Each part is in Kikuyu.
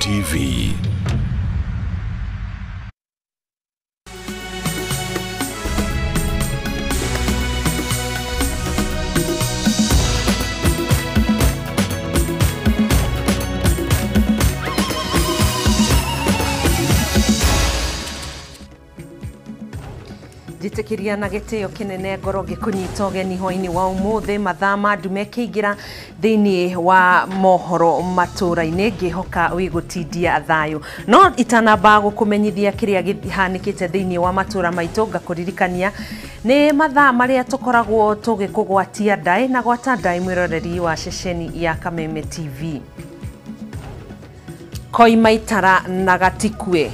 TV. Njĩtĩkĩria na gĩtĩo kĩnene ngorwo ngĩkũnyita ũgeni hwainĩ wa ũmũthĩ mathaa ma ndume kĩingĩra thĩinĩ wa mohoro matũra-inĩ ngĩhoka wĩgũtindia thayũ. No itanamba gũkũmenyithia kĩrĩa kĩhanĩkĩte thĩinĩ wa matũra maitũ, ngakũririkania nĩ mathaa marĩa tũkoragwo tũgĩkũgwatia ndaĩ na gwata ndaĩ mwĩroreri wa ceceni ya Kameme TV. Koimaitara na gatikue,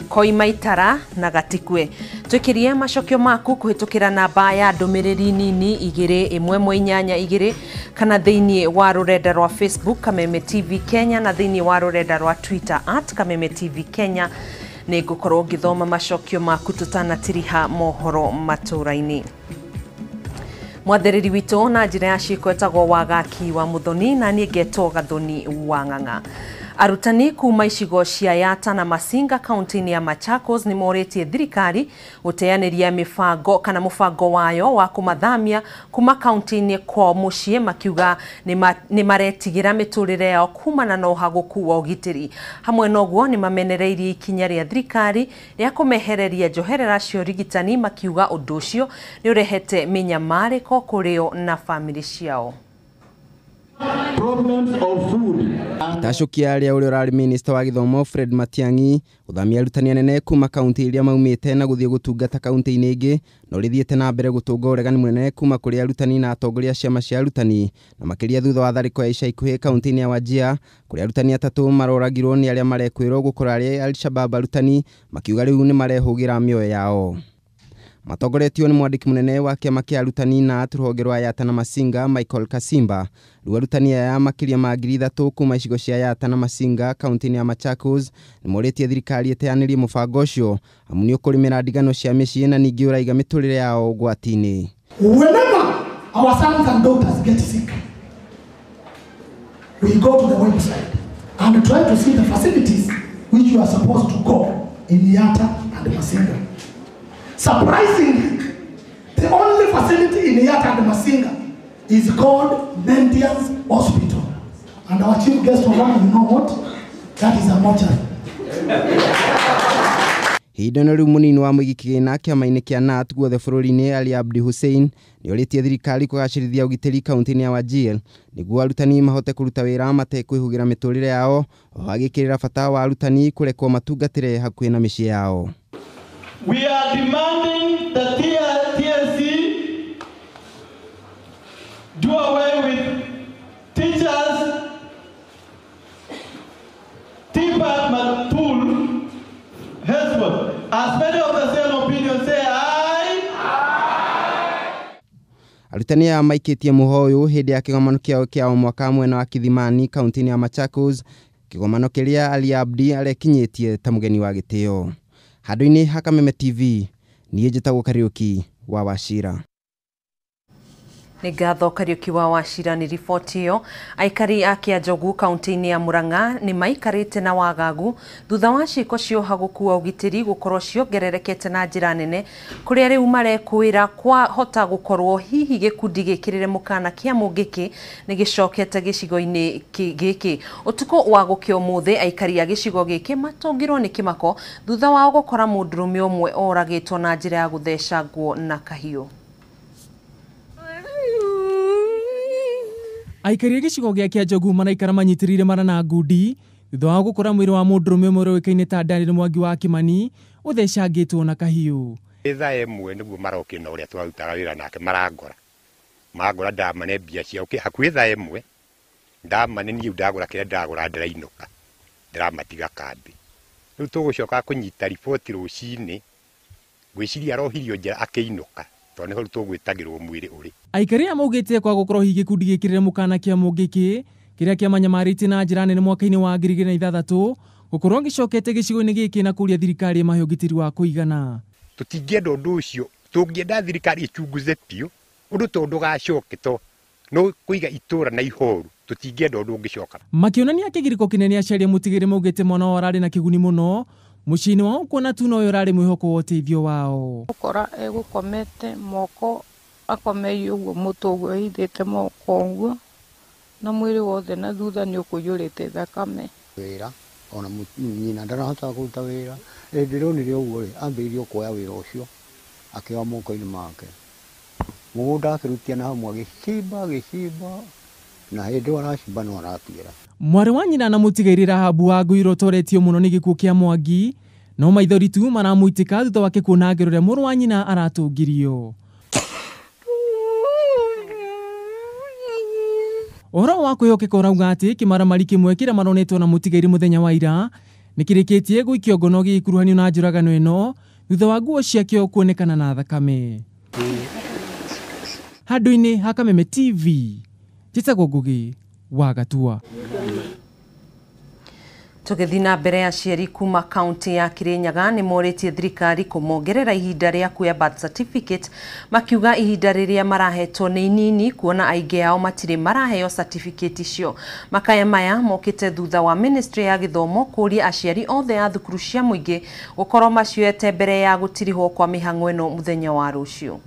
Koimaitara na gatikue. Twikirie macokio maku kuhitukira namba ya ndumiriri nini 2 1 8 2 kana thiini wa rurenda rwa Facebook Kameme TV Kenya na thiini wa rurenda rwa Twitter at Kameme TV Kenya. Nĩ ngũkorwo ngĩthoma macokio maku tũtanatiriha mohoro matũra-inĩ. Mwathĩrĩri witũ na njĩra ya ciĩko etagwo Wagaki wa Muthoni na niĩ ngetwo Gathoni wa Ng'ang'a. Arutani kuma icigo cia Yata na Masinga kaunti-inĩ ya Machakos nĩ morĩtie thirikari gũteanĩria mĩbango kana mũbango wayo wa kũmathamia kuma kaunti-inĩ kwao mũciĩ, makiuga nĩ maretigĩra mĩtũrĩre yao kumana na ũhagũku wa ũgitĩri. Hamwe na ũguo nĩ mamenereirie ikinya rĩa thirikari rĩa kũmehereria njoherera cia ũrigitani, makiuga ũndũ ũcio nĩ ũrehete mĩnyamarĩko kũrĩ o na bamĩrĩ ciao. Problems of food. Itacũkia rĩa ũrĩa ũrarĩ minista wa gĩthomo Fred Matiang'i gũthamia arutani anene kuma kaunti iria maumĩte na gũthiĩ gũtungata kaunti-inĩ ingĩ no rĩthiĩte na mbere gũtũnga ũregani mũnene kuma kũrĩ arutani na atongoria a ciama cia arutani, na makĩria thutha wa tharĩko ya ica ikuhĩ kaunti-inĩ ya Wajir kũrĩa arutani atatũ maroragirwo nĩ arĩa marekwĩrwo gũkorwo arĩ Al-Shabab, arutani makiuga rĩu nĩ marehũgĩra mĩoyo yao. Matongoretio nĩ mwandĩki mũnene wa kĩama kĩa arutani na rũhonge rwa Yata na Masinga Michael Kasimba, rĩu arutani aya makĩria ma 3,000 kuma icigo cia Yata na Masinga kaunti-inĩ ya Machakos nĩ morĩtie thirikari ĩteanĩrie mũbango ũcio amu nĩ ũkũrĩmĩra ndigano cia mĩciĩ na ningĩ ũraiga mĩtũrĩre yao ũgwati-inĩ. Whenever our sons and daughters get sick, we go to the website and try to see the facilities which you are supposed to go in Yata and Masinga. Surprisingly, the only facility in Yata and Masinga is called Mendians Hospital. And our chief guest of honor, you know what? That is a mortuary. Ihinda no rĩu mũnini wa mũigi kĩgĩna kĩama-inĩ kĩa KNUT guothe bũrũri-inĩ Ali Abdi Hussein nĩ orĩtie thirikari kũgacĩrithia ũgitĩri kaunti-inĩ ya Wajir nĩguo arutani mahote kũruta wĩra matekwĩhũgĩra mĩtũrĩre yao, o agĩkĩrĩra bata wa arutani kũrekwo matungatĩre hakuhĩ na mĩciĩ yao. We are demanding that TSC do away with teachers Tipat Matul henceforth. As many of the same opinion say aye. Arutani aya maikĩtie mũho ũyũ hĩndĩ ya kĩgomano kĩao kĩa o mwaka mwena wa Kithimani kaunti-inĩ ya Machakos, kĩgomano kĩrĩa Ali Abdi arekinyĩtie ta mũgeni wa gĩtĩo. Handũ-inĩ ha Kameme TV, niĩ njĩtagwo Kariũki wa Wachira. Nĩ ngatho Kariũki wa Wachira nĩ riboti ĩyo. Aikari a Kĩanjogu kaunti-inĩ ya Murang'a nĩ maikarĩte na wagagu thutha wa ciĩko cia ũhagũku wa ũgitĩri gũkorwo ciongererekete na njĩra nene, kũrĩa rĩu marekwĩra kwahota gũkorwo hihi gĩkundi gĩkĩrĩre mũkana kĩa Mũngĩkĩ nĩ gĩcokete gĩcigo-inĩ gĩkĩ. Ũtukũ wa gũkĩa ũmũthĩ aikari a gĩcigo gĩkĩ matũngirwo nĩ kĩmako thutha wao gũkora mũndũrũme ũmwe oragĩtwo na njĩra ya gũthecangwo na kahiũ. Aikari a gĩcigo gĩa Kĩanjogu maraikara manyitĩrĩire mara na ngundi thutha wa gũkora mwĩrĩ wa mũndũrũme ũmwe ũrĩa ũĩkaine ta Daniel Mwangi wa Kimani ũthecangĩtwo na kahiũ. Thaa 1 nĩguo marokire na ũrĩa tũrarutaga wĩra nake marangora mangora ndamane mbia ciao hakuhĩ thaa 1 ndamane niĩ ndagũra kĩrĩa ndagũra ndĩrainũka ndĩramatiga kambĩ. Rĩu tũgũcoka kũnyita riboti rũcinĩ, ngwĩciria arohirio njĩra akĩinũka tondũ nĩho rĩu tũgwĩtagĩrwo mwĩrĩ ũrĩ. Aikari aya maugĩte kwa gũkorwo hihi gĩkundi gĩkĩrĩre mũkana kĩa Mũngĩkĩ kĩrĩa kĩamanyamarĩtie na njĩra nene mwaka-inĩ wa 2006 gũkorwo gĩcokete gĩcigo-inĩ gĩkĩ na kũria thirikari ĩmahe ũgitĩri wa kũigana. Tũtingĩenda ũndũ ũcio, tũngĩenda thirikari ĩchunguze biũ ũndũ to ndũgacoke to no kũiga itũra na ihoru. Tũtingĩenda ũndũ ũngĩcoka. Makĩonania kĩgirĩko kĩnene aciari mũtigĩrĩ maugĩte mwana wao ararĩ na kĩguni mũno mũciĩ-inĩ wao kuona tu noyo ũrarĩ mwĩhoko wa ũteithio wao. Ũkora egũkomete moko akomeire ũguo mũtwe ũguo ehithĩte moko ũguo na mwĩrĩ wothe na thutha nĩ ũkũiyũrĩte thakame. Wĩra ona nyina ndarahota kũruta wĩra. Ndĩronire ũguo rĩ, ambĩrĩirie kuoya wĩra ũcio akĩoya moko-inĩ make. Mũgũnda akĩrutia na hamwe agĩcimba agĩcimba na hĩndĩ ĩyo aracimba no aratuĩra. Mwarĩ wa nyina na mũtigairĩ Rahabu wa Ngũirũ ũtoretio mũno nĩ gĩkuũ kĩa Mwangi no maithori tu maramũitĩka thutha wake kuona ngero ũrĩa mũrũ wa nyina aratũngirio. Ũhoro wa kwĩhokeka ũrauga atĩ kĩmaramari kĩmwe kĩrĩa maronetwo na mũtigairĩ mũthenya wa ira nĩkĩrĩkĩtie gũikio ngono gĩgĩkuruhanio na njũragano ĩno thutha wa nguo ciakĩo kuonekana na thakame. Handũ-inĩ ha Kameme TV, njĩtagwo Ngugi wa Gatua. Tũgĩthiĩ na mbere, aciari kuma kaunti ya Kirinyaga nĩ morĩtie thirikari kũmongerera ihinda rĩa kuoya birth certificate, makiuga ihinda rĩrĩa marahetwo nĩ inini kuona aingĩ ao matirĩ maraheo certificate icio. Makaya maya mokĩte thutha wa ministry ya gĩthomo kũria aciari othe a thukuru cia mũingĩ gũkorwo macioete mbere ya gũtirihwo kwa mĩhang'o ĩno mũthenya wa rũciũ.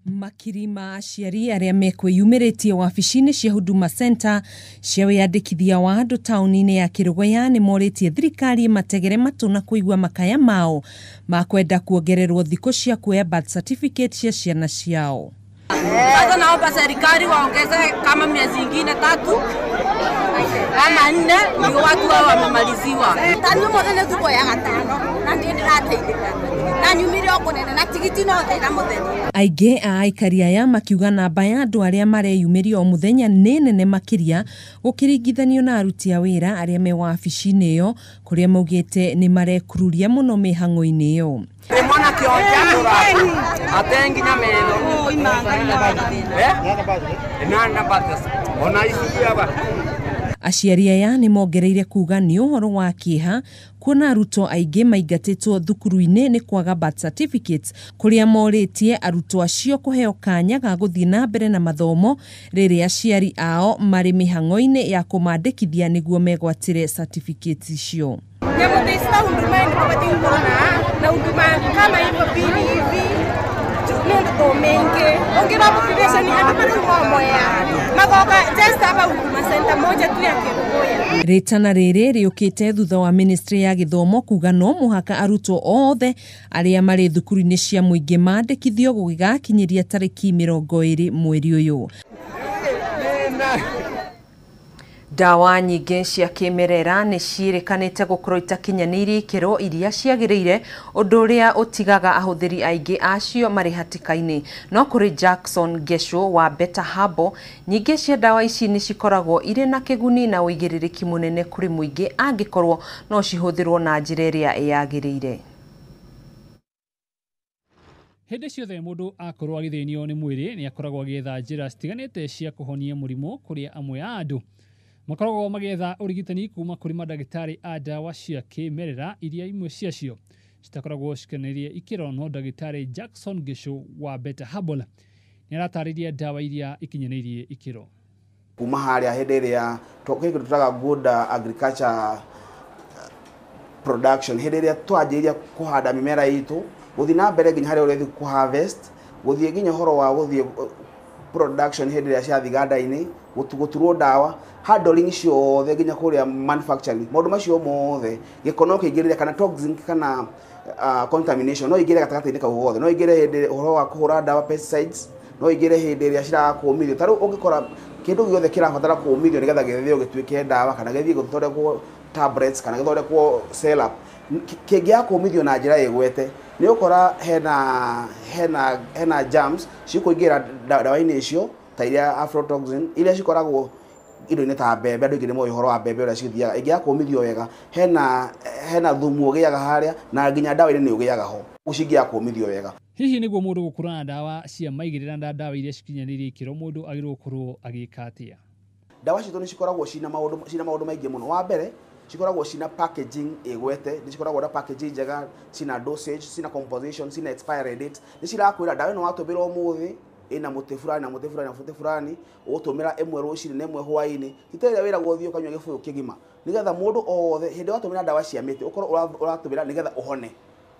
Makiri ma aciari arĩa mekwĩyumĩrĩtie wabici-inĩ cia Huduma Center cia wĩyandĩkithia wa andũ taũni-inĩ ya Kĩrũgũya nĩ morĩtie thirikari ĩmategere matũ na kũigua makaya mao ma kwenda kuongererwo thikũ cia kuoya birth certificate cia ciana ciao. Sasa naomba serikali waongeze kama miezi ingine 3 ama 4 ndio watu hao wamemaliziwa. Tani mũthenya tukoyaga 5 na ndio ndĩrateithĩka na nyumire o kũnene na tigiti no thĩna mũthenya. Aingĩ a aikari aya makiuga namba ya andũ arĩa mareyumĩria o mũthenya nĩ nene makĩria gũkĩringithanio na aruti a wĩra arĩa me wabici-inĩ ĩyo kũrĩa maugĩte nĩ marekururia mũno mĩhang'o-inĩ ĩyo. Mwana kĩonja ate nginya meno ona ici aba. Aciari aya nĩ mongereire kuga nĩ ũhoro wa kĩeha kuona arutwo aingĩ maingatĩtwo thukuru-inĩ nĩ kwaga birth certificates kũrĩa morĩtie arutwo acio kũheo kanya ga gũthiĩ na mbere na mathomo rĩrĩa aciari ao marĩ mĩhang'o-inĩ ya kũmandĩkithia nĩguo megwatĩre certificates icio. Na huduma kama hivyo bili hivi nĩ mengi ongira population andu marauma Mwea magoka just hapa Huduma Center moja tu ya Kĩrũgũya. Rĩtana rĩrĩ rĩũkĩte thutha wa ministry ya gĩthomo kuga no mũhaka arutwo othe arĩa marĩ thukuru-inĩ cia mũingĩ mandĩkithio gũgĩgakinyĩria tarĩki 20 mweri ũyũ. Ndawa nyingĩ cia kĩmerera nĩ ciĩrĩkanĩte gũkorwo itakinyanĩirie ikĩro iria ciagĩrĩire, ũndũ ũrĩa ũtigaga ahũthĩri aingĩ acio marĩ hatĩka-inĩ. No kũrĩ Jackson Gesho wa Better Herbal, nyingĩ cia ndawa ici nĩ cikoragwo irĩ na kĩguni na ũigĩrĩrĩki mũnene kũrĩ mũingĩ angĩkorwo no cihũthĩrwo na njĩra ĩrĩa yagĩrĩire. Hĩndĩ ciothe mũndũ akorwo agĩthĩnio nĩ mwĩrĩ nĩ akoragwo agĩetha njĩra citiganĩte cia kũhonia mũrimũ, kũrĩa amwe a andũ makoragwo magĩetha ũrigitani kuma kũrĩ mandagĩtarĩ a ndawa cia kĩmerera iria imwe ciacio citakoragwo cikinyanĩirie ikĩro. No ndagĩtarĩ Jackson Gesho wa Better Herbal nĩ aratarĩria ndawa iria ikinyanĩirie ikĩro. Kuma harĩa hĩndĩ ĩrĩa tũtaga good agriculture production, hĩndĩ ĩrĩa twanjĩrĩria kũhanda mĩmera itũ gũthiĩ na mbere nginya harĩa ũrĩthiĩ kũ harvest, gũthiĩ nginya ũhoro wa gũthiĩ production hĩndĩ ĩrĩa ciathiĩ ganda-inĩ, gũturwo ndawa, handling ciothe nginya kũrĩa manufacturing, maũndũ macio mothe gĩko no kĩingĩrĩre kana toxin kana contamination no ingĩre gatagatĩ-inĩ kau gothe, no ingĩre hĩndĩ ũhoro wa kũhũra ndawa pesticides, no ingĩre hĩndĩ ĩrĩa cirakũmithio. Ta rĩu ũngĩkora kĩndũ gĩothe kĩrabatara kũmithio nĩgetha gĩthĩo gĩtuĩke ndawa kana gĩthiĩ gũthondekwo tablets kana gĩthondekwo syrup, kĩngĩaga kũmithio na njĩra ĩgwete nĩ ũkora hena germs cikũingĩra ndawa-inĩ icio ta iria aflatoxin iria cikoragwo indo-inĩ ta mbembe. Andũ aingĩ nĩ moĩ ũhoro wa mbembe ũrĩa cithiaga, ĩngĩaga kũmithio wega hena thumu ũgĩaga harĩa na nginya ndawa-inĩ nĩ ũgĩaga ho cingĩaga kũmithio wega. Hihi nĩguo mũndũ gũkũra na ndawa cia maigĩrĩra na ndawa iria cikinyanĩirie ikĩro mũndũ agĩrĩirwo gũkorwo agĩka atĩa? Ndawa citũ nĩ cikoragwo cina maũndũ maingĩ mũno. Wa mbere cikoragwo cina packaging ĩgwete, nĩ cikoragwo na packaging njega, cina dosage, cina composition, cina expiry date. Nĩ cirakwĩra ndawa ĩno watũmĩra ũmũthĩ Ina muti fulani na muti fulani na muti fulani utumira imwe rucini na imwe hwaini titera wira guthio kanywa gibuyu kigima nigetha mundu othe hindi watumira ndawa cia miti ukorwo uratumira nigetha uhone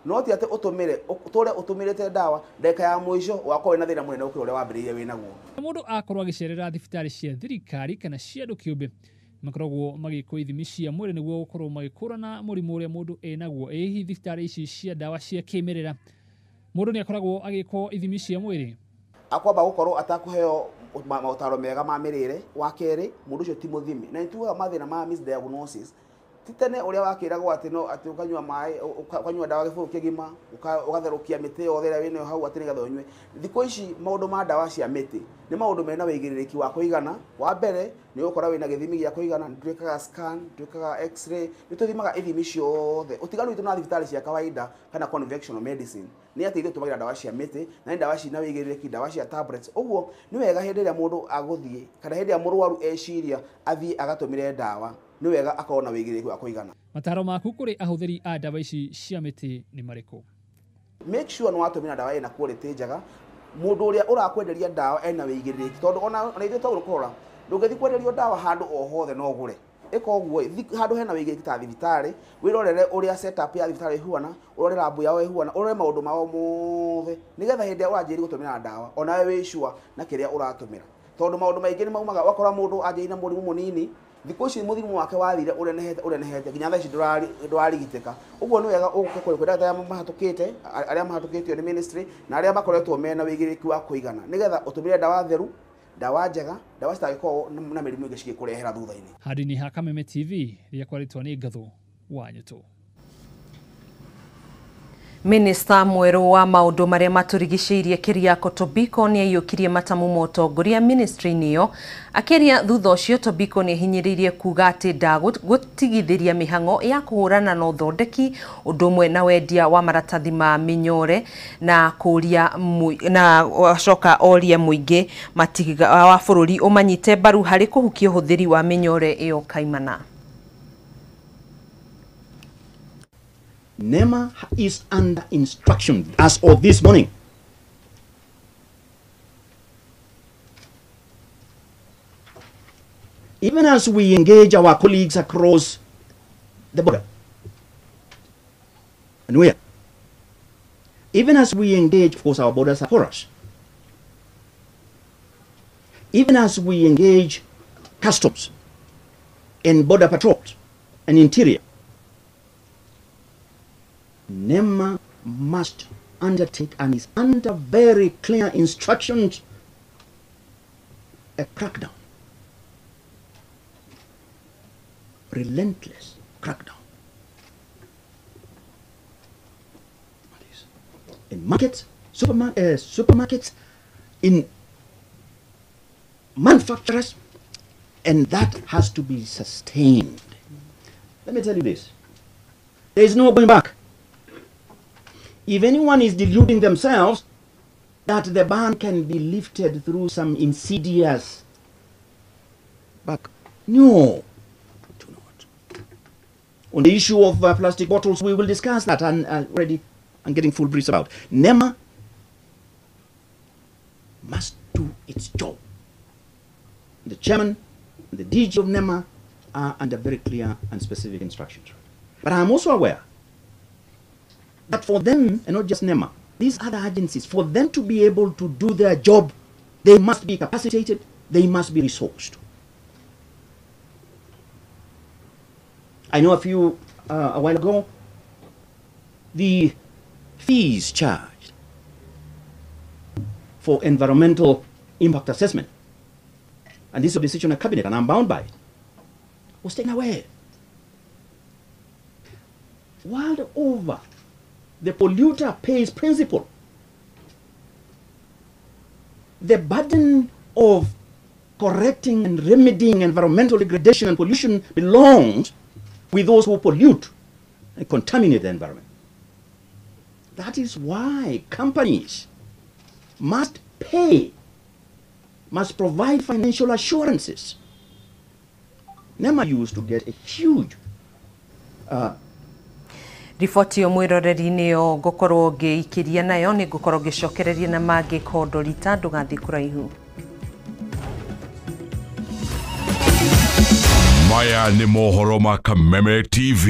no ti ati utumire utore utumirite ndawa ndeka ya mwisho wakorwo wina thina munene ukira uria wambiriire winaguo. Mundu akorwo agicerera thibitari cia thirikari kana cia andu kiumbe makoragwo magikwo ithimi cia mwiri niguo gukorwo magikurana murimu uria mundu enaguo. Ĩ hihi thibitari ici cia ndawa cia kimerera mundu ni akoragwo agikwo ithimi cia mwiri? Akwamba gukorwo atakuheo mautaro mega ma mirire. Wa keri mundu ucio ti muthimi na nitugaga mathina ma misdiagnosis ti tene uria wakiragwo ati no ati ukanyua mai ukanyua ndawa gibuyu kigima ugatherukia miti yothe ira winayo hau ati nigetha unyue. Thiku ici maundu ma ndawa cia miti ni maundu mena wigiririkia wa kuigana. Wa mbere ni ukora wina githimi gia kuigana, twikaga scan, twikaga x-ray, ni tuthimaga ithimi ciothe. Utiganu witu na thibitari cia kawaida kana conventional medicine ni ati ithuĩ tũmagira ndawa cia mĩtĩ na nĩ ndawa cina wĩigĩrĩrĩki, ndawa cia tablets. Ũguo nĩ wega hĩndĩ ĩrĩa mũndũ agũthiĩ kana hĩndĩ ĩrĩa mũrwaru eciria athiĩ agatũmĩre ndawa, nĩ wega akorwo na wĩigĩrĩrĩki wa kũigana. Mataro maku kũrĩ ahũthĩri a ndawa ici cia mĩtĩ nĩ marĩkũ? Make sure nĩ watũmĩra ndawa ĩna quality njega. Mũndũ ũrĩa ũrakwenderia ndawa ena wĩigĩrĩrĩki, tondũ ona ithuĩ tondũ kũrora ndũngĩthiĩ kwenderio ndawa handũ o hothe no ũgũre. Ĩka ũguo handũ hena wĩigĩrĩrĩki ta thibitarĩ, wĩrorere ũrĩa setup ya thibitarĩ ĩhuana, ũrore lab yao ĩhuana, ũrore maũndũ mao mothe nĩgetha hĩndĩ ĩrĩa ũranjĩrĩria gũtũmĩra ndawa onawe wĩ sure na kĩrĩa ũratũmĩra, tondũ maũndũ maingĩ nĩ maumaga wakora mũndũ anjĩrĩirie na mũrimũ mũnini, thikũ ici mũrimũ wake wathire ũrenehete nginya thaa ici ndũrarigitĩka. Ũguo nĩ wega ũke kũrĩ ndagĩtarĩ arĩa arĩa mahatũkĩtio nĩ ministry na arĩa makoretwo mena wĩigĩrĩrĩki wa kũigana nĩgetha ũtũmĩre ndawa theru, ndawa njega, ndawa citangĩkorwo na mĩrimũ ĩngĩ cigĩkũrehera thutha-inĩ. Handũ-inĩ ha Kameme TV rĩakwa rĩtwa nĩ Ngatho wa Nyũtũ. Minista mwerũ wa maũndũ marĩa matũrigicĩirie Keriako Tobiko nĩ aiyũkirie matamu ma ũtongoria ministry-inĩ ĩyo. Akĩaria thutha ũcio, Tobiko nĩ ahinyĩrĩirie kuga atĩ ndagũtigithĩria mĩhang'o ya kũhũrana na ũthondeki ũndũ ũmwe na wendia wa maratathi ma mĩnyore na kũria na acoka oria mũingĩ wa bũrũri ũmanyite mbaru harĩ kũhukia ũhũthĩri wa mĩnyore ĩyo kaimana. NEMA is under instruction as of this morning. Even as we engage our colleagues across the border, and where, even as we engage, of course, our borders are porous. Even as we engage customs and border patrols and interior, NEMA must undertake and is under very clear instructions a crackdown, relentless crackdown. In markets, supermarkets, in manufacturers, and that has to be sustained. Let me tell you this, there is no going back. If anyone is deluding themselves that the ban can be lifted through some insidious back, no, do not. On the issue of plastic bottles, we will discuss that, and already I'm getting full briefs about. NEMA must do its job. The chairman and the DG of NEMA are under very clear and specific instructions. But I'm also aware that for them, and not just NEMA, these other agencies, for them to be able to do their job, they must be capacitated, they must be resourced. I know a while ago, the fees charged for environmental impact assessment, and this is a decision of cabinet, and I'm bound by it, was taken away. World over, the polluter pays principle. The burden of correcting and remedying environmental degradation and pollution belongs with those who pollute and contaminate the environment. That is why companies must pay, must provide financial assurances. NEMA used to get a huge Riboti ĩyo mwĩroreri nĩyo ngũkorwo ngĩikĩria nayo, nĩ ngũkorwo ngĩcokereria na mangĩ kondorita, ndũgathiĩ kũraihu. Maya nĩ mohoro ma Kameme TV.